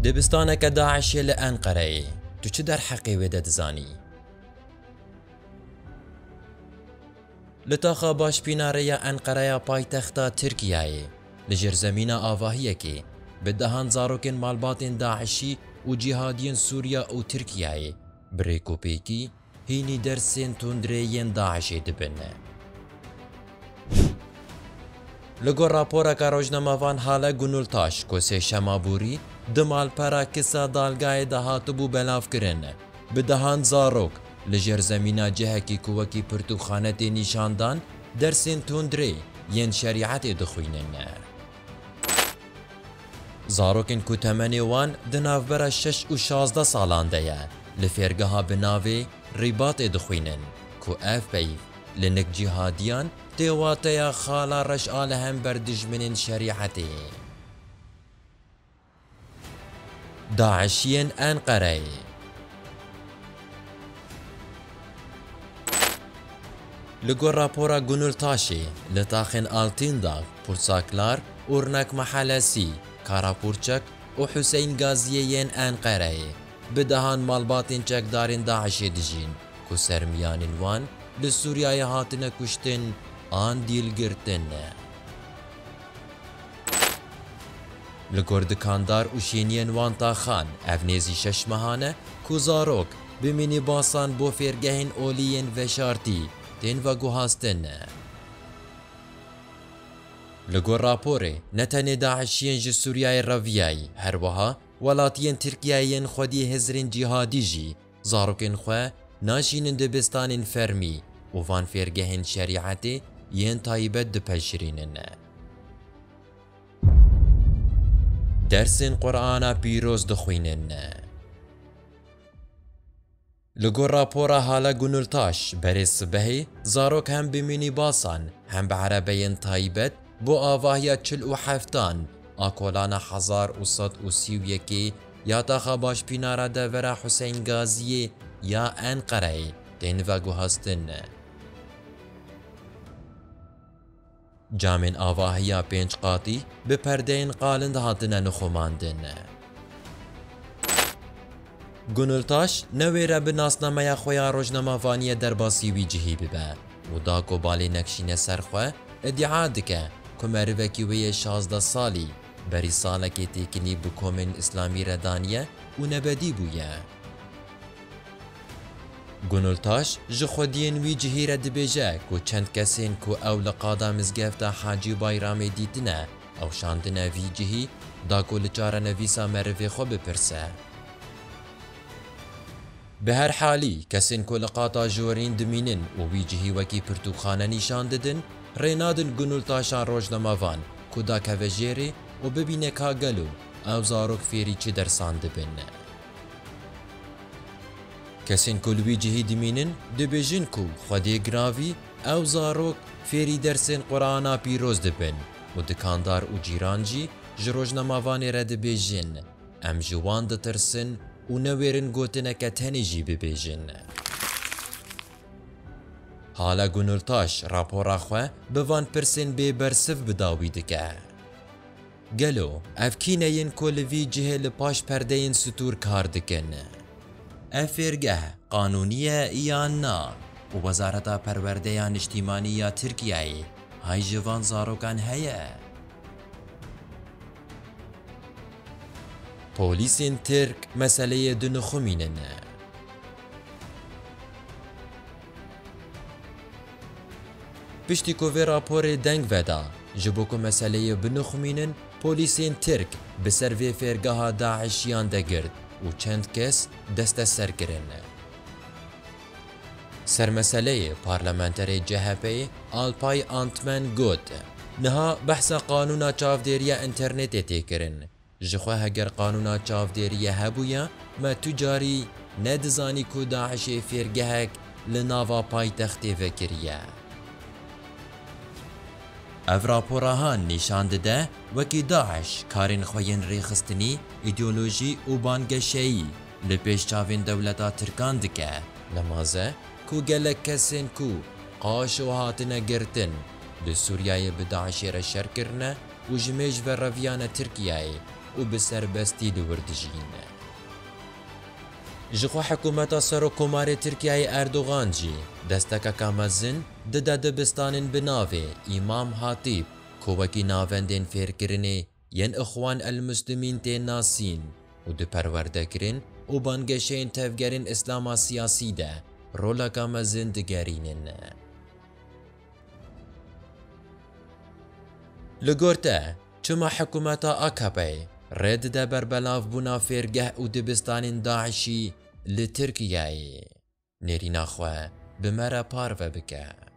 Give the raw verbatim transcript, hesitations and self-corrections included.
Dibistaneke DAIŞê li Enqereyê. Tu çi derheqê wê de dizanî? Li taxa Başpînarê ya Enqereya paytexta Tirkiyeyê, li jirzemîna avahiyekê, bi dehan zarokên malbatên DAIŞî û cîhadiyên Sûriya û Tirkiyeyê bi rêkopêkî hînî dersên tundrê yên DAIŞê dibin. Li gor raporeke rojnamevan Hale Gunultaş ku sêşema borî di malpera Kisa Dalgayê de hatibû belavkirin, bi dehan zarok li jêr zemîna cihekî ku wekî pirtûkxane tê nîşandan, dersên tundrê yên şerîetê dixwînin. Zarokên ku temenê wan di navbera şeş û şazdeh salan de ye, li fêrgeha bi navê Rîbatê dixwînin, ku ev peyv li nik cîhadiyan tê wateya xala reş a li hember dijminên şerîetê. DAIŞiyên Enqereyê. Li gor rapora Gunultaşê, li taxên Altindağ, Pursaklar, Urnak Mahallesi, Karapurçak û Hüseyin Gaziyê yên Enqereyê, bi dehan malbatên çekdarên DAIŞê dijîn, ku sermiyanên wan li Sûriyeyê hatine kuştin an dîlgirtin. Li gor dikandar û şêniyên wan taxan, ev nêzî şeş mehan e ku zarok bi mînîbasan bo fêrgehên olî yên veşartî tên veguhastin. Li gor raporê, ne tenê DAIŞiyên ji Sûriyeyê reviyayî, her wiha welatiyên Tirkiyeyê yên xwedî hizrên cîhadî jî zarokên xwe naşînin dibistanên fermî û van fêrgehên şerîetê yên taybet dipeşirînin. Dersên Qur'ana Pîroz dixwînin. Li gor rapora Hale Gunultaş, berê sibehê zarok hem bi mînîbasan, hem bi erebeyên taybet bo avahiya çil û heftan a kolana hezar û sed û sî û yekê ya taxa Başpînara devera Huseyîn Gaziyê ya Enqereyê tên veguhastin. Camên avahiya pênc qatî bi perdeyên qalind hatine nixumandin. Gunultaş newêre bi nasnameya xwe ya rojnamevaniyê derbasî wî cihî bibe û da ku balê nekşîne ser xwe, îdia dike ku merivekî wê yê şazdeh salî berî salekê têkilî bi komên îslamî re daniye û nebedî bûye. Gunultaş ji xwediyên wî cihî re dibêje ku çend kesên ku ew li qada mizgefta Hacî Bayramê dîtine, ew şandine vî cihî, da ku li çarenivîsa merivê xwe bipirse. Bi her halî, kesên ku li qata jorîn dimînin û wî cihî wekî pirtûkxane nîşan didin, rê nadin Gunultaşa rojnamevan ku dakeve jêrê û bibîne ka gelo ew zarok fêrî çi dersan dibin. Kesên ku li wî cihî dimînin, dibêjin ku Xwedê giravî ew zarok fêrî dersên Qur'ana pîroz dibin û dikandar û cîran jî ji rojnamevanê re dibêjin, em ji wan ditirsin û newêrin gotineke tenê jî bibêjin. Hale Gunultaş rapora xwe bi van pirsên bê bersiv bi dawî dike. Gelo ev kî ne yên ku li vî cihê li paş perdeyên stûr kar dikin? Ev fêrgeh qanûnî ye yan na? Û Wezareta Perwerdeya Niştîmanî ya Tirkiyeyê hay ji van zarokan heye? Polîsên Tirk meseleyê dinixumînin. Piştî ku vê raporê deng veda, ji bo ku meseleyê binixumînin, polîsên Tirk bi ser vê fêrgeha DAIŞiyan de girt û çend kes desteser kirin. Ser meseleyê parlamenterê CHP'yê Alpay Antmen got, niha behsa qanûna çavdêriya înternetê tê kirin. Ji xwe heger qanûna çavdêriyê hebûya, me tu carî nedizanî ku DAIŞê fêrgehek li nava paytextê vekiriye. Ev rapora han nîşan dide, wekî DAIŞ karên xwe yên rêxistinî, îdeolojî û bangeşeyî li pêş çavên dewleta Tirkan dike. Nemaze ku gelek kesên ku qaşo hatine girtin, li Sûriyeyê bi DAIŞê re şer kirine û ji mêj ve reviyane Tirkiyeyê, û bi serbestî li wir dijîn. Ji xwe hikûmeta Serokkomarê Tirkiyeyê Erdogan jî destekeke mezin dide dibistanên bi navê Îmam Hatîb, ku wekî navendên fêrkirinê yên Ixwan el Muslimîn tên nasîn û diperwerdekirin û bangehiştên tevgerên Îslama siyasî de roleke mezin digerînin. Li gor te, çima hikûmeta A K P'ê rê dide berbelavbûna fêrgeh û dibistanên DAIŞî li Tirkiyeyê? Nêrîna xwe bi me re parve bike.